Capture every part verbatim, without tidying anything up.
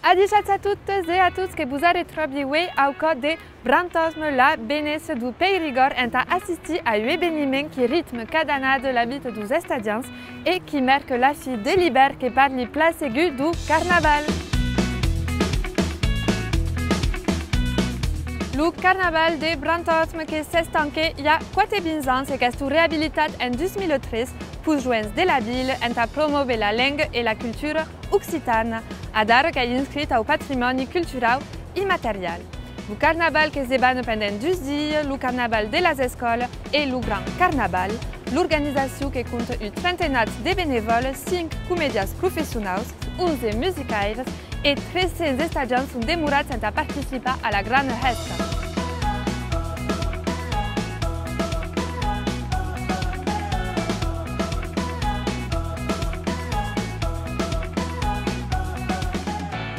Adishatz a totas e a tots, que vos arretròbi uei au còp de Brantòsme, la Venècia deu Peirigòrd, entà assistir a un eveniment qui ritma cada annada la vita deus estadians e qui marca la fin de l'ivèrn, que parli plan segur deu Carnaval. Lo Carnaval de Brantòsme que s'estanquèt i a quate-vints ans e qu'estó reabilitat en dus mila tres peus joens de la vila entà promòver la lenga e la cultura occitana. Adara qu'ei inscrit au patrimòni culturau immaterial. Lo carnaval que's debana pendent dus dias, lo carnaval de las escòlas e lo Grand Carnaval. L'organizacion que compta un trentenat de benevòles, cinc comedians professionaus, onze musicaires e tres cents estadiants son demorats entà participar a la grana hèsta.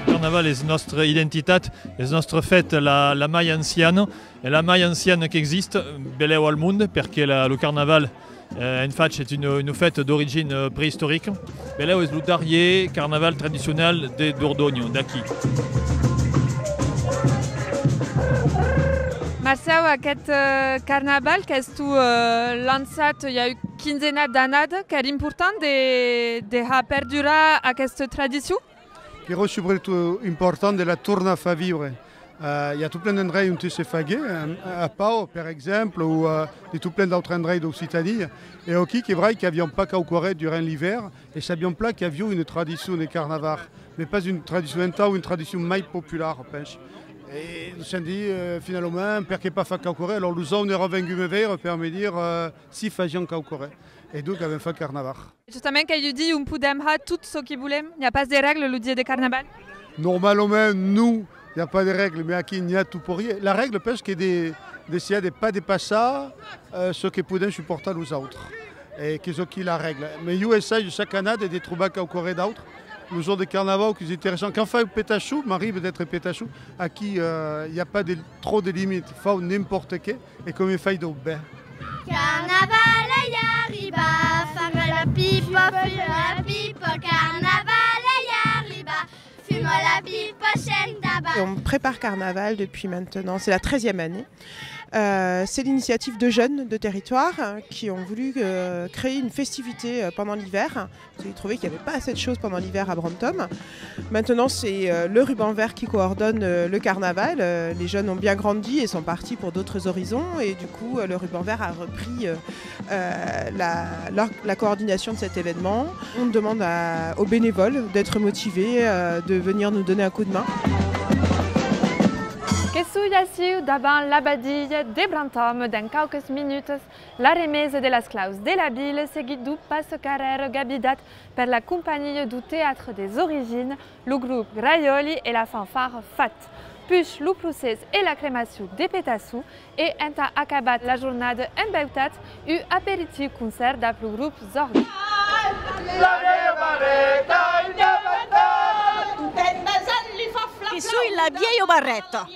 Lo carnaval es nòstra identitat, es nòstra fèsta la, la mai anciana, e la mai anciana qu'existe, belèu al monde, perque la, lo carnaval, eh, en fach, es una, una fèsta d'origina, eh, preistorica. Belèu es lo darrier carnaval tradicional de Dordonha, d'aquí. Marcèu, aqueth, eh, carnaval qu'estó, eh, lançat i a un quinzenat d'annadas, qu'èra important de, de har perdurar aquesta tradicion? Qu'èra subretot important de la tornar far viure. Eh, i a tot plen d'endrets onte se faguèt, eh, a Pau, per exemple, o, eh, de tot plen d'autres endrets d'Occitània. E aquí, qu'es vrai qu'aviam pas quauquarren durant l'ivèrn, e sabiam plan qu'aviam una tradicion de carnaval, mas pas una tradicion entau, una tradicion mai populara, pensi. E nos sèm dit, eh, finalament, perqué pas far quauquarren? Alòrs, los òmes èran venguts me veire per me dire, eh, si fasiam quauquarren. E donc, avèm fach carnaval. Justament, qu'ei un dia on podèm har tot çò qui volèm? N'i a pas de règles lo dia de carnaval? Normalament, non, n'i a pas de règles, mas aquí n'i a tot parier. La règle, pensi, qu'es de, d'essajar de pas depassar, eh, çò que podèm suportar los autres. E qu'es aquí la règle. Mas jo essajo chaque annada de, de trobar quauquarren d'autre. Lo jorn de carnaval, qu'es interessant. Quand fau petasson, m'arriba d'èstre petasson. Aquí, eh, n'i a pas de, tròp de limitas. Fau n'importe qué. E que me fai dau ben. Carnaval ei arribat, fuma la pipa, fuma la pipa, carnaval ei arribat, fuma la pipa sens tabac. Et on prépare Carnaval depuis maintenant, c'est la treizième année. Euh, c'est l'initiative de jeunes de territoire, hein, qui ont voulu, euh, créer une festivité, euh, pendant l'hiver. Ils trouvaient qu'il n'y avait pas assez de choses pendant l'hiver à Brantôme. Maintenant, c'est, euh, le Ruban Vert qui coordonne, euh, le carnaval. Euh, les jeunes ont bien grandi et sont partis pour d'autres horizons. Et du coup, euh, le Ruban Vert a repris, euh, euh, la, la, la coordination de cet événement. On demande à, aux bénévoles d'être motivés, euh, de venir nous donner un coup de main. Que soi aciu davant l'abadia de Brantòme dens quauques minutas. La remesa de las claus de la vila, seguit deu passacarrèra gabidat per la companhia deu teatre des Origines, lo grop Graiòli e la fanfara Fat. Puish lo procès e la cremacion de petasson e, entà acabar la jornada embeutat, un aperitiu concèrt dab lo grop Zorg. Que soi la vielha barreta,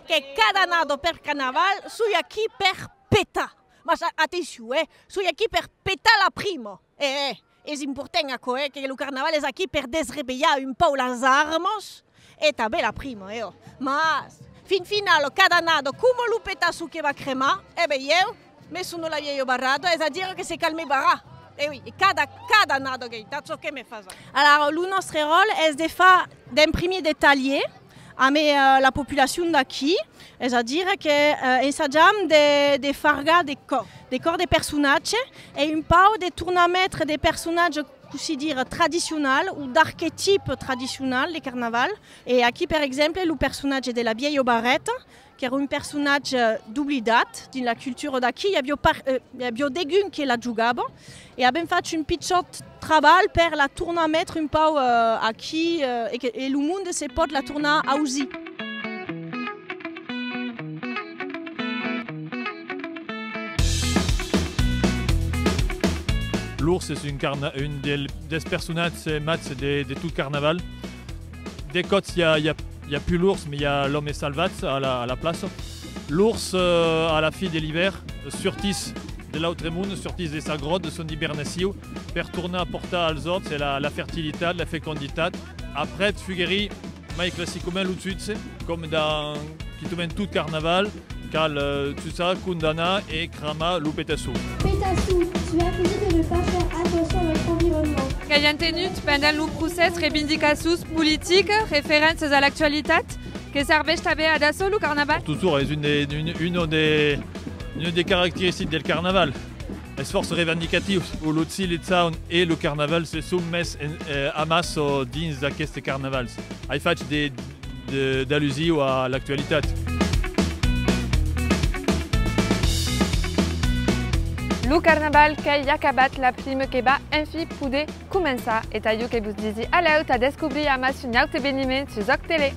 que cada annada per Carnaval soi aquí per petar. Mas a-, atencion, eh, soi aquí per petar la prima. Eh, eh, es important aquò, eh, que lo Carnaval es aquí per desrevelhar un pauc las armas e tanben la prima, eh, ò. Mas, fin finala, cada annada, coma lo petasson que va cremar, e ben ieu, me sona la vielha barreta, es a dire que se cal me barrar. E oui, e cada, cada annada qu'ei, tot çò que me fasa. Alara, lo nòstre ròtle es de far, d'en primier, de talhar, amé, eh, la populacion d'aquí, es a dire que, eh, ensajam de, de fargar de còrs, de còrs de personatge, e un pauc de tornar metre de personatges, cossí dire, tradicionals o d'arquetips tradicionals de Carnaval. E aquí, per exemple, lo personatge de la vielha barreta, qu'èra un personatge doblidat dins la cultura d'aquí, i aviá pas, eh, i aviá degun que la jogava, e avèm fach un pichòt trabalh per la tornar metre un pauc, eh, aquí, eh, e que, e lo monde se pòt la tornar ausir. L'ors es un carna-, un del, dels personatges mats de, de tot Carnaval. De còps, i a, i a, i a pus l'ors, mas i a l'òme salvatge a la, a la plaça. L'ors, eh, a la fin de l'ivèrn, sortís de l'autre mond, sortís de sa gròta, de son ibernacion, per tornar portar als òrts la, la fertilitat, la feconditat. Aprèp, fuguèri Mai classicament lo jutge, com dans quitament tot carnaval, cal, eh, jutjar, condamnar e cramar lo petasson. Pétasson, tu es accusé de ne pas faire attention à notre environnement. Qu'ai entenut pendent lo procès reivindicacions politicas, referéncias a l'actualitat. Que serveish tanben ad açò lo carnaval? Totjorn, es un de, un, una de, una de caracteristicas del carnaval. Es fòrça reivindicatiu. Lo Chile Town e lo carnaval se son mes en, eh, amassa dins d'aqueste carnaval. Ai fach de, de, d'alusiu a l'actualitat. Lo carnaval qu'ei acabat, la prima que va enfin poder començar. E tà jo que vos disi a lèu tà descobrir amassa un aute eveniment sus Òc Tele.